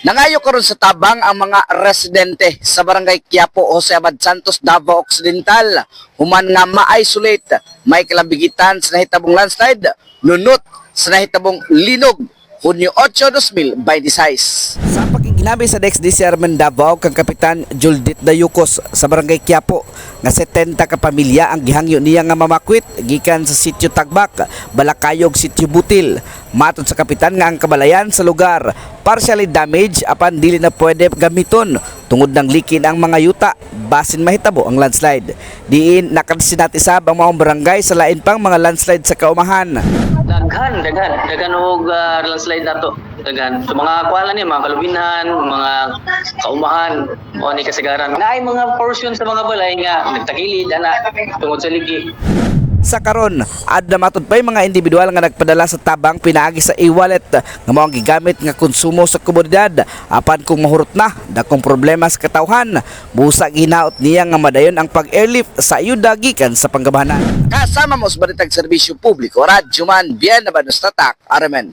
Nangayo karon sa tabang ang mga residente sa Barangay Quiapo, Jose Abad Santos, Davao Occidental. Human nga ma-isolate, may kalambigitan sa nahitabong landslide, nunot sa nahitabong linog, Hunyo 8, 2026. Sa pakiginabi sa DXD Chairman Davao kang Kapitan Juldit Dayukos sa Barangay Quiapo nga 70 ka pamilya ang gihangyo niya nga mamakwit gikan sa Sitio Tagbak, Balakayog, Sitio Butil. Matod sa kapitan nga ang kabalayan sa lugar partially damaged apan dili na pwede gamiton tungod ng likin ang mga yuta basin mahitabo ang landslide. Diin nakasinati sab ang maong barangay sa lain pang mga landslide sa kaumahan. Daghan, daghan, daghan og landslide nato. Daghan. So mga kuan ni mga kalubinhan, mga kaumahan, o ni kasagaran. Naay mga portion sa mga balay nga nagtagilid ana tungod sa ligi. Sa karon, aduna matud pay mga individual nga nagpadala sa tabang pinaagi sa e-wallet nga mao ang gigamit nga konsumo sa komunidad. Apan kung mahurot na dakong problema sa katawhan, busa gihinaot niya nga madayon ang pag-airlift sa ayuda gikan sa panggamhanan. Kasama mo sa Balitag Serbisyo Publiko, Radyo Man, Bien Nabanos Tatak, Aremen.